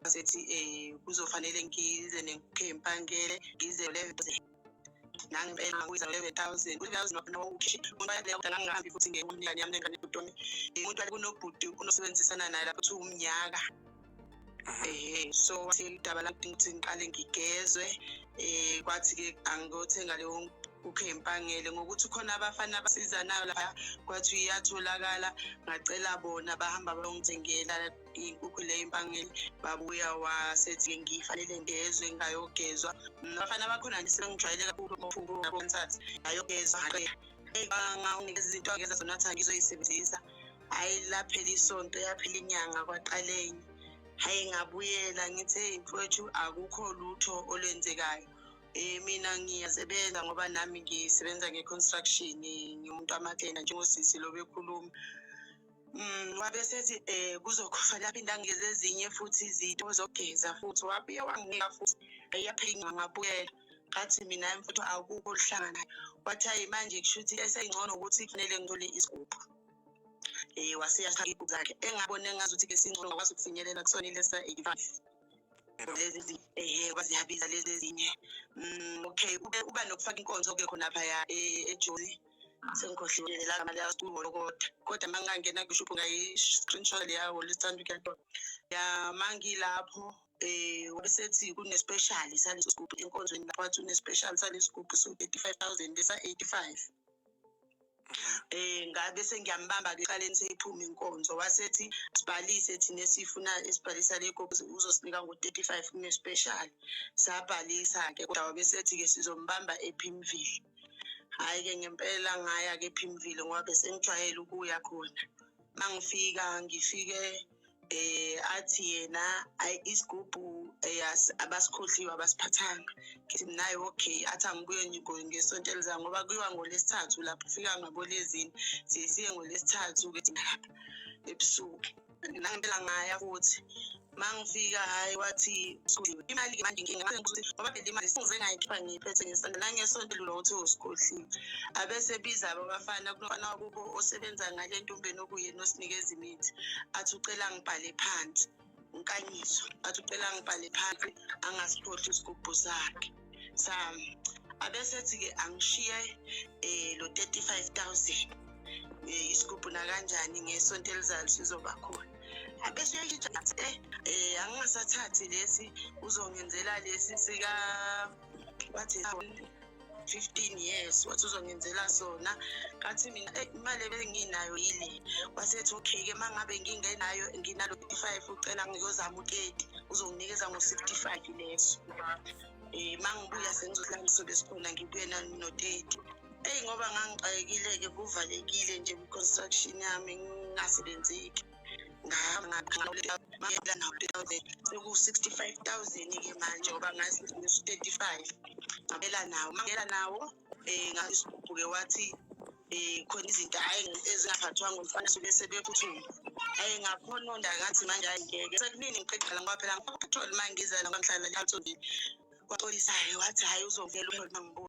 Wasethi kuzofanele ngize nekhempangele, ngize nangempela ngakubiza ngo-11,000, u-11,000 wakhona wawukhishi umuntu wayaleya, kodwa ngangingahambi futhi ngeyomlingani yami nengane yobhuti wami. Umuntu kunobhuti unosebenzisana naye lapho kuthiwa umnyaka. Ehhe, so wathi udaba lami kudinga ukuthi ngiqale ngigezwe. Kwathi-ke angiyothenga leyo nkukhu ey'mpangele ngokuthi khona abafana abasizanayo lapha, kwathi iyatholakala, ngacela bona bahamba bayongithengela inkukhu le impangele, babuya wasethi-ke ngifanele ngezwe, ngayogezwa. Abafana bakhona nje sebengijwayele kakhulu ngithathe ngayogezwa, ngawunginikeza izinto angeza zona, wathi angizoyisebenzisa. Hhayi, laphela isonto, yaphela inyanga, kwaqala enye. Hhayi, ngabuyela ngithi, hey mfowethu, akukho lutho olwenzekayo. Mina ngiyasebenza ngoba nami ngisebenza nge-construction, ngiwumuntu wamathenda njengosisi lo bekhuluma. Wabe esethi kuzokufanele aphinde anginikeze ezinye futhi izinto zokugeza futhi, wabuye wanginika futhi, yaphela inyanga ngabuyela. Ngathi mina, hhayi mfowethu, akukho oluhlanganayo. Wathi hhayi, manje kushuthi eseyingcono ukuthi kufanele ngithole isigubhu. Wase eyashaya iy'gubhu zakhe engabona engazuthi-ke singcono, ngakwazi ukufinyelela kusona ilesa 85 lezi, ehe, ngoba ziyabiza lezi ezinye. Okay, ube uba nokufaka inkonzo-ke khonaphaya eJozi, sengikhohliwe lela gama liyasitulo, kodwa uma ngingangena kwishubhu ngayi-screenshot leya holo esithanda ukuyathola ya. Mangilapho wabesethi kune-special saleso sigubhu enkonzweni lapho, wathi une-special saleso sigubhu siwu-35,000 lesa 85. Ngabe sengiyambamba-ke ecaleni, seyiphuma inkonzo, wasethi sibhalise thina esifuna esibhalisa le kopi, uzosinika ngo-35 kune-special. Sabhalisa-ke, kodwa wabesethi-ke sizombamba ePimville. Hhayi-ke, ngempela ngaya-ke ePimville ngoba besengijwayele ukuya khona. Uma ngifika, ngifike athi yena ayi, isigubhu abasikhohliwe, abasiphathanga. Ngithi mina, hhayi, okay. Athi angibuye ngesonto elizayo ngoba kuyiwa ngolwesithathu lapho, ufika ngabolezine, siye siye ngolwesithathu-ke thina lapha ebusuku. Nangempela ngaya futhi, uma ngifika, hhayi, wathi imali-ke manje inkinga ukuthi ngoba phela imali sengize ngayikhipha ngiyiphethe ngesandla, nangesonto elula ukuthi usikhohliwe. Abese biza abafana, kunomfana wakubo osebenza ngale ntombeni okuyena osinikeza imithi, athi ucela ngibhale phansi unkanyiso, athi ucela ngibhale phansi angasikhohlwa isigubhu sakhe sami. Abesethi-ke angishiye lo 35,000, isigubhu nakanjani ngesonto elizayo sizoba khona. Abese uyashintsha, athi angingasathathi lesi, uzongenzela lesi sika, wathi 15 years, wathi uzongenzela sona. Ngathi mina, imali ebenginayo yile. Wasethi okay-ke, uma ngabe ngingenayo, nginalo 35, ucela ngiyozama u-30, uzonginikeza ngo-65 leso. Uma ngibuya sengizohlala ngisobe sikhona, ngibuye no-30. Eyi, ngoba ngangixakekile-ke, kuvalekile nje kwi-construction yami, ngingasebenzeki, seku-65,000-ke manje ngoba ngasi-35. Ngabela nawo, mangela nawo ngasigubhu-ke, wathi khona izinto, hhayi, ezingaphathwanga umfana suke sebephuthuma. Hhayi, ngakhononda, ngathi manje hhayi, ngeke sekunini ngiqedala ngoba phela ngiphathole uma ngiza la, ngoba ngihlala la eCarltonville. Waxolisa-ke, wathi hhayi, uzovela uma ngibuya.